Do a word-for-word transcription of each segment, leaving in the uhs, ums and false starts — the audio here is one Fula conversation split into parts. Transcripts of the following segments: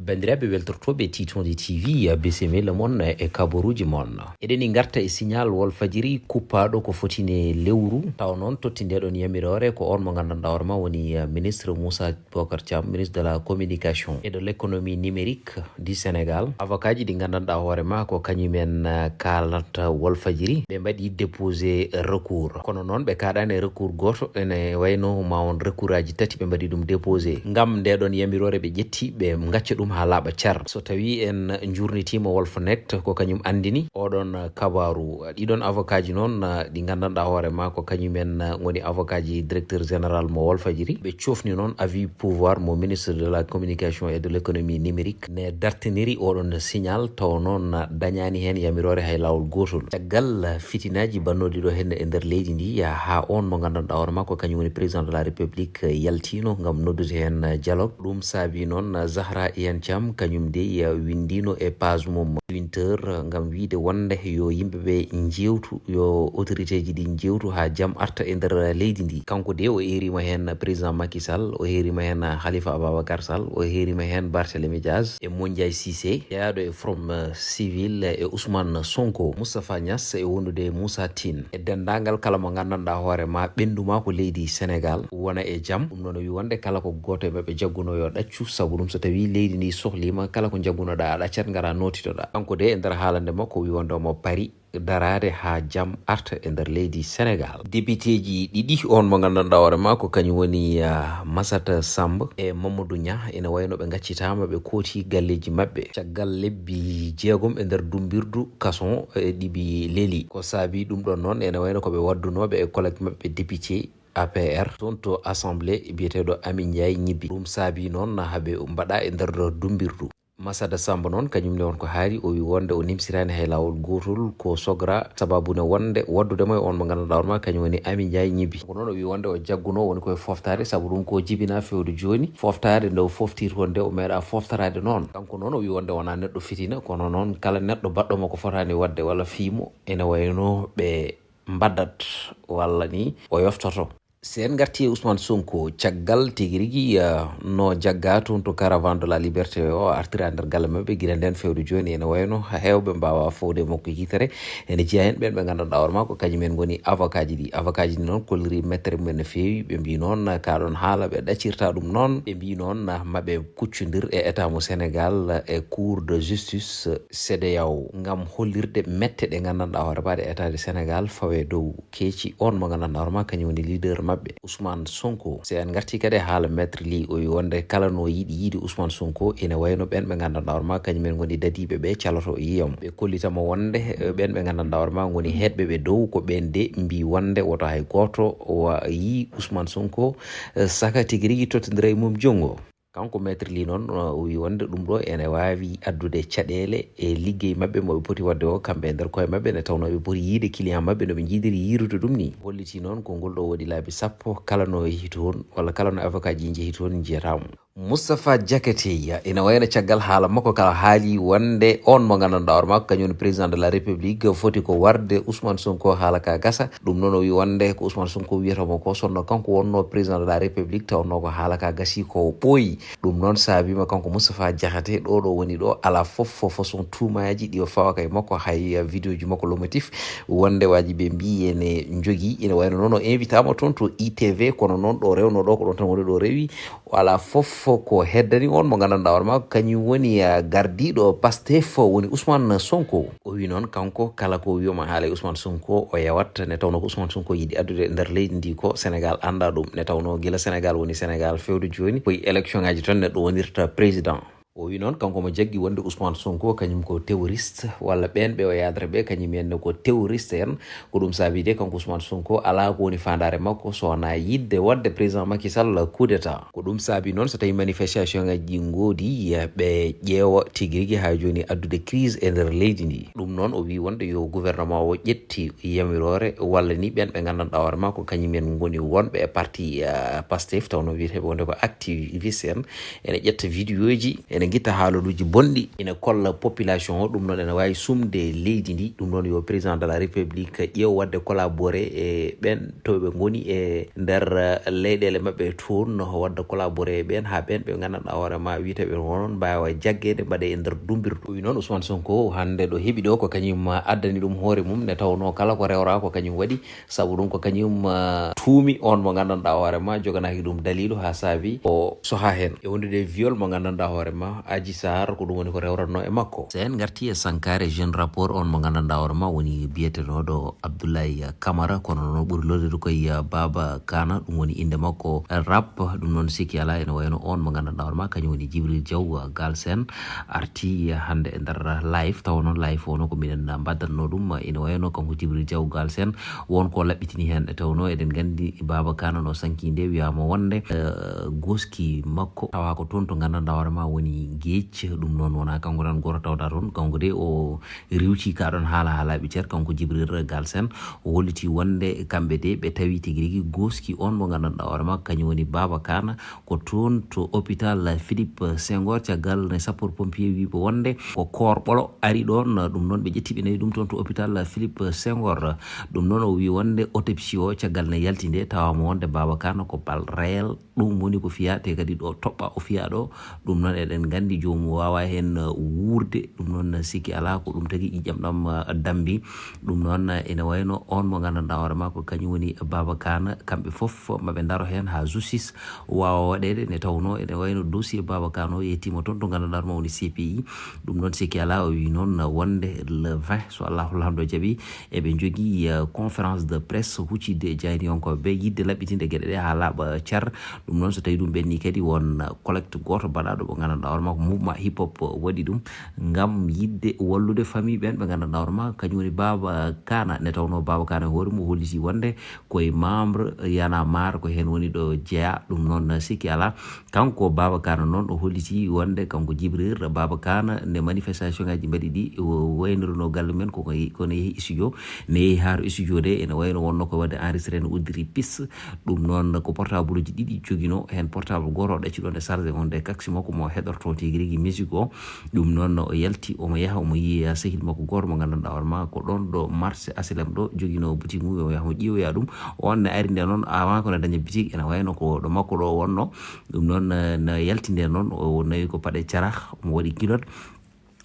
Banndiraaɓe weltortooɓe T twenty T V, bisimilla mon e kabaruuji mon. Eɗen ngarta e signal Walfadjiri kuppaaɗo ko fotini lewru, tawa noon totti nde ɗon yamiroore ko on mo nganndanɗaa hoore ma woni, eh, ministre Moussa Bocar Thiam, ministre de la communication et de l'économie numérique du Sénégal. Avocat ji ɗi nganndanɗaa hoore ma ko kañumen, eh, kaalata Walfadjiri, ɓe mbaɗi déposé recours. Kono noon ɓe kaaɗaani e recours gooto, ene wayno ma won recours aji tati ɓe mbaɗi ɗum déposé. Ngam nde ɗon yamiroore ɓe ƴetti, ɓe ngacca ɗum haa laaɓa car. So tawi en njuurnitiima Walfnet, ko kañum anndini oɗon kabaaru. Ɗiɗon avocat ji noon, ɗi nganndanɗaa hoore ma ko kañumen ngoni avocat ji directeur général mo Walfadjiri. Ɓe cofni noon avis pouvoir mo ministre de la communication et de l'économie numérique ne dartiniri oɗon signal, taw noon dañaani heen yamiroore hay laawol gootol. Caggal fitinaaji bannooɗi ɗo heen e nder leydi ndi, haa on mo nganndanɗaa hoore ma ko kañum woni président de la république yaltiino ngam noddude heen dialogue. Ɗum saabi noon Zahra Iyane Thiam, kañum dey winndiino e page mum Twitter ngam wiyde wonde yo yimɓe ɓe njeewtu, yo autorité ji ɗi njeewtu haa jam arta e nder leydi ndi. Kanko de o heeriima heen président Macky Sall, o heeriima heen Khalifa Ababacar Sall, o heeriima heen Barthélémy Dias e Moundiaye Cissé, jeyaaɗo e Forum, eh, Civil, eh, e Ousmane Sonko, Moustapha Niass e wondude Moussa Tine. E denndaangal kala mo nganndanɗaa hoore ma ɓenndu ma ko leydi Sénégal wona e jam. Ɗum noon o wi wonde kala ko gooto e maɓɓe jaggunoo yo ɗaccu, sabu ɗum so tawi leydi ndi sohliima, kala ko jaggunoɗaa a ɗaccat, ngara notitoɗaa. Kanko de e nder haalande makko o wi wonde omo pari daraade haa jam arta e nder leydi Sénégal. Député ji ɗiɗi, on mo nganndanɗaa hoore ma ko kañum woni, ah, Massata Samb e Mamadou Niang, ene wayno ɓe ngaccitaama, ɓe kooti galleeji maɓɓe caggal lebbi jeegom e nder dumbirdu kason e ɗiɓi leli. Ko saabi ɗum ɗon noon, ene wayno ko ɓe waddunooɓe e collègue maɓɓe député A P R toon to assemblée biyeteeɗo Amy Ndiaye Gniby. Ɗum saabi noon haa ɓe mbaɗa e nder dumbirdu. Massata Samb noon, kañum ne won ko haali, o wi wonde o nimsiraani hay laawol gootol ko sogra, sababu ne wonde waddude mo e on mo nganndanɗaa hoore ma kañum woni Amy Ndiaye Gniby. Ko noon o wi wonde o jaggunoo woni koye foftaade, sabu ɗum ko jibina fewde jooni. Foftaade nde o foftirto nde o meeɗa foftaraade noon. Kanko noon o wi wonde wonaa neɗɗo fitina, kono noon kala neɗɗo baɗɗo mo ko fotaani waɗde walla fii mo, ene wayno ɓe mbaddat walla ni o yoftoto. So en ngarti e Ousmane Sonko, caggal tigi rigi, eh, no jagga toon to Caravane de la Liberté o artira nder galle maɓɓe, gila nden fewde jooni ene wayno heewɓe mbaawa fowde e makko yitere. Ene jeyaa heen ɓeen ɓe nganndanɗaa hoore ma ko kañum en ngoni avocat ji ɗi. Avocat ji ɗi noon kolliri mettere mum en no feewi. Ɓe mbii noon ka ɗoon haala ɓe ɗaccirta ɗum noon. Ɓe mbii noon maɓe kuccondir e État mo Sénégal e Cour de justice, CEDEAO, ngam hollirde mette ɗe nganndanɗaa hoore ma ɗe État de Sénégal fawe dow keeci on mo nganndanɗaa hoore ma kañum woni leader maɓɓe, Ousmane Sonko. So en ngarti kadi e haala Maître Ly, o wi wonde kala no yiɗi yiide Ousmane Sonko, ene wayno ɓeen ɓe nganndanɗaa hoore ma kañum en ngoni dadiiɓe ɓe caloto yiyam. Ɓe kollita mo wonde, eh, ɓeen ɓe nganndanɗaa hoore ma ngoni heedɓe ɓe dow, ko ɓeen de mbii wonde woto hay gooto wa-, yii Ousmane Sonko, eh, saka tigi rigi tottondira e mum junngo. Kanko Maître Ly noon, o wi wonde ɗum ɗo ene waawi addude caɗeele e liggey maɓɓe mo ɓe poti waɗde o, kamɓe e nder koye maɓɓe, nde tawnoo ɓe poti yiide client maɓɓe no ɓe njiɗiri yiirude ɗum ni. Holliti noon ko ngol ɗo waɗi laabi sappo, kala no yehi toon, walla kala no avocat ji njehi toon, njiyata mo. Moustapha Diakhaté, ene wayno caggal haala makko kala haali wonde on mo nganndanɗaa hoore makko kañum woni président de la République foti ko warde Ousmane Sonko haala ka gasa. Ɗum noon o wi wonde ko Ousmane Sonko wiyata mo ko, sonno kanko wonno président de la République, tawnoo ko haala ka gasi ko ɓooyi. Ɗum noon saabiima kanko Moustapha Diakhaté, ɗo ɗo woni ɗo, alaa fof fof façon tuumaaji ɗi o fawaka e makko, hay vidéo ji makko lomotif, wonde waaji ɓe mbii ene njogii, ene wayno noon o invitaama toon to I T V, kono noon ɗo rewno ɗo ko ɗon tan woni ɗo rewi, o alaa fof ko heddani on mo nganndanɗaa hoore makko, kañum woni, ah, gardiiɗo Pastef, woni Ousmane Sonko. O wi noon kanko kala ko wiyooma haala e Ousmane Sonko o yawat, nde tawnoo ko Ousmane Sonko yiɗi addude e nder leydi ndi ko Sénégal annda ɗum, nde tawnoo gila Sénégal woni Sénégal fewde jooni, ko e élection ngaji tan neɗɗo wonirta président. O wi noon kanko mo jaggi wonde Ousmane Sonko kañum ko terroriste, walla ɓeen ɓe o yaadata ɓe kañum en ko terroriste en. Ko ɗum saabi de kanko Ousmane Sonko alaa ko woni faandaare makko so wonaa yiɗde waɗde président Macky Sall coup d'état. Ko ɗum saabi noon so tawi manifestation ngaji ɗi ngoodi, ɓe ƴeewa tigi rigi haa jooni addude crise e nder leydi ndi. Ɗum noon o wi wonde yo gouvernement o ƴetti yamiroore walla ni ɓeen ɓe nganndanɗaa hoore ma ko kañum en ngoni wonɓe e parti, eh, Pastef, tawnoo wiyeteeɓe wonde ko activiste en, ene ƴetta vidéo ji, ene ɓe ngitta haaluuji bonɗi ina kolla population o. Ɗum noon ene waawi sumde leydi ndi. Ɗum noon yo président de la république ƴeew waɗde collaboré e ɓeen to ɓe ngoni e nder, eh, leyɗeele maɓɓe toon, waɗde collaboré e ɓeen haa ɓeen ɓe nganndanɗaa hoore ma wiyetee ɓe onon mbaawa jaggeede mbaɗee e nder dummbirdu. O wi noon Ousmane Sonko hannde ɗo heɓi ɗo ko kañum addani ɗum hoore mum, nde tawnoo kala ko rewraa ko kañum waɗi. Sabu ɗum ko kañum, ah, tuumi on mo nganndanɗaa hoore ma joganaaki ɗum daliilu haa saabi o soha heen e wondude viol mo nganndanɗaa hoore ma Adji Sarr, ko ɗum woni ko rewratnoo e makko. So en ngartii e sankaare jeune rappeur on mo nganndanɗaa hoore ma woni biyetenooɗo Abdoulaye Camara, kono noon ɓuri lollude ko e Baba Kana, ɗum woni innde makko rap. Ɗum noon sikki alaa ene wayno on mo nganndanɗaa hoore ma kañum woni Djibril Diaw Galsen arti hannde e nder live, tawa noon live o noon ko minen mbaɗatnoo ɗum. Ene wayno kanko Djibril Diaw Galsen won ko laɓɓitini heen, e tawnoo eɗen nganndi Baba Kana no sanki nde wiyaama wonde, eh, gooski makko tawa ko toon to nganndanɗaa hoore ma woni geec. Ɗum noon wonaa kanko tan gooto tawɗaa toon, kanko de o riiwti ka ɗoon haala haa laaɓi cer, kanko Djibril Galsen o holliti wonde kamɓe de ɓe tawi tigi rigi gooski on mo nganndanɗaa hoore ma kañum woni Baba Kana, ko toon to hôpital Philippe Senghor, caggal ne sapeur pompier wi ɓe wonde ko koor ɓolo ari ɗoon. Ɗum noon ɓe ƴetti ɓe nawi ɗum toon to hôpital Philippe Senghor. Ɗum noon o wi wonde autopsie o caggal ne yalti nde tawaama wonde Baba Kana ko bal réel, ɗum woni ko fiya te kadi ɗo toɓɓa o fiya ɗo. Ɗum noon eɗen nganndi joomum waawa heen wuurde. Ɗum noon sikki alaa ko ɗum tagi ƴiƴam ɗam, uh, dambi. Ɗum noon ene wayno on mo nganndanɗaa hoore ma ko kañum woni Baba Kana, kamɓe fof maɓe ndaro heen haa justice waawa waɗeede, nde tawnoo ene wayno dossier Baba Kana o yettiima toon to nganndanɗaa hoore ma woni C P I. Ɗum noon sikki alaa o wi noon wonde le vingt so Allahu Laamɗo jaɓi eɓe njogii, uh, conférence de presse huccitde e jayniyankooɓe ɓe yiɗde laɓɓitinde geɗe ɗe haa laaɓa cer. Ɗum noon so tawii ɗum ɓenni kadi won collecte gooto baɗaaɗo mo nganndanɗaa hoore ma ko mouvement hip hop waɗi ɗum ngam yiɗde wallude famille ɓeen ɓe nganndanɗaa hoore ma kañum woni Baba Kana, nde tawnoo Baba Kana e hoore mum o holliti wonde ko e membre Y'en a marre ko heen woni ɗo jeyaa. Ɗum noon sikki alaa kanko Baba Kana noon o holliti wonde kanko Djibril Baba Kana nde manifestation ngaji mbaɗi ɗi o waynirno galle men ko, ko ne yehi studio, ne yehi haa to studio de ene wayno wonno ko waɗde enregistré no uddiri piste. Ɗum noon ko portable uji ɗiɗi joginoo, heen portable gooto o ɗacci ɗoon e chargé on de kaksi makko mo heɗorto tigi rigi musique o. Ɗum noon o yalti omo yaha omo yiya sehil makko gooto mo nganndanɗaa hoore ma ko ɗoon ɗo marché H L M ɗo joginoo boutique mum o yaha omo ƴiiwoya ɗum. On ne ari nde noon avant ko ne daña boutique ene wayno ko ɗo makko ɗo wonno. Ɗum noon, eh, ne yalti nde noon o nawi ko paɗe carah omo waɗi culotte.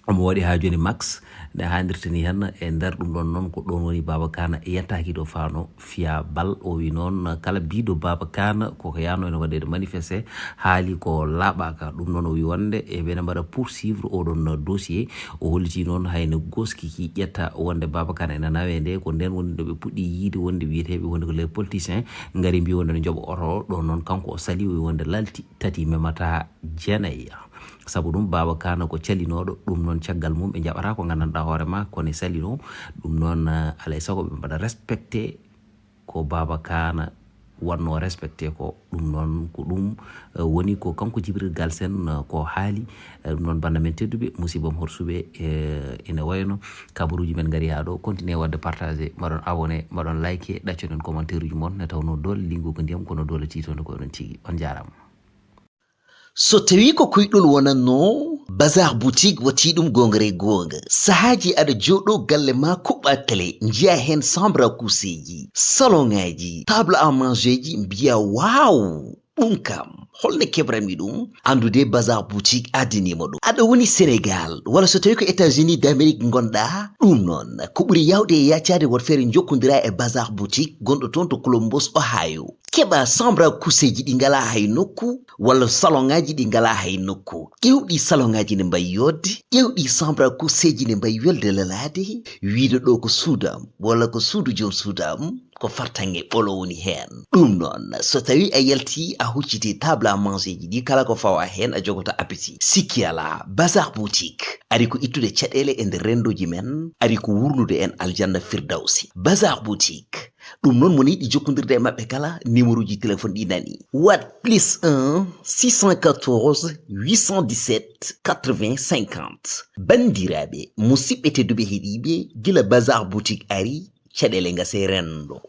Omo waɗi haa jooni max nde haalirta ni heen. E nder ɗum ɗoon noon ko ɗoon woni Baba Kana yettaaki ɗo faano fiya bal. O wi noon kala biiɗo Baba Kana koko yaano ene waɗeede manifesté haali ko laaɓaaka. Ɗum noon o wi wonde e ɓeɗe mbaɗa poursuivre oɗon dossier. O holliti noon hayno gooski ki ƴetta wonde Baba Kana ene nawe nde ko nden woni ɗo ɓe puɗɗi yiide wonde wiyeteeɓe wonde ko les politiciens ngari mbi wonde no njoɓa oto o. Ɗo noon kanko o sali o wi wonde lalti tati memata jeenayi. Sabu ɗum Baba Kana ko calinooɗo, ɗum noon caggal mum ɓe njaɓata ko nganndanɗaa hoore ma ko ne salino. Ɗum noon, eh, alay sago ɓe mbaɗa respecté ko Baba Kana wonno respecté ko. Ɗum noon ko ɗum, eh, woni ko kanko Djibril Galsen, eh, ko haali. Eh, ɗum noon bannda men tedduɓe, musiɓɓam horsuɓe, eh, ene wayno kabaruuji men ngari haa ɗo. Continuez waɗde partagé, mbaɗon abonné, mbaɗon like, ɗaccoɗen commentaire uji mon, ne tawnoo doole lingu ko ndiyam kono doole tiitoonde ko onon tigi. On jaaraama. So tawii ko koyɗol wonatnoo, Bazar Boutique waɗi ɗum goonga e goonga. Sahaaji aɗa jooɗoo galle ma kuɓɓa télé, njiya heen chambre à coucheeji, salon ŋaaji, table à manger ji, mbiya waaw! Ɗum kam, holno keɓranmi ɗum? Anndude Bazar Boutique addaniima ɗum. Aɗa woni Sénégal, walla so tawii ko États-Unis d'Amérique ngonɗaa? Ɗum noon, ko ɓuri yaawde e yaacaade woto feere njokkondira e Bazar Boutique gonɗo toon to Columbus, Ohio. Keɓa chambre à coucheeji ɗi ngalaa hay nokku, walla salon ŋaaji ɗi ngalaa hay nokku. Ƴeew ɗii salon ŋaaji ne mbayi yooɗde, ƴeew ɗii chambre à coucheeji ne mbayi welde lelaade, wiide ɗo ko suudu am, walla ko suudu joom suudu am, ko fartaŋŋe ɓolo woni heen. Ɗum noon, so tawii a yaltii, a hucciti table à manger ji ɗi, kala ko fawa heen, a jogoto appétit. Sikki alaa, Bazar Boutique ari ko ittude caɗeele e nder renndooji men, ari ko wurnude en aljanna Firdawsi. Bazar Boutique, ɗum noon, mo ne yiɗi jokkondirde e maɓɓe kala, numéro ji téléphone ɗi nani. Waɗ plus un six cent quatorze huit cent dix-sept quatre-vingts cinquante. Banndiraaɓe, musiɓɓe tedduɓe heɗiiɓe, gila Bazar Boutique ari, caɗeele ngase renndo.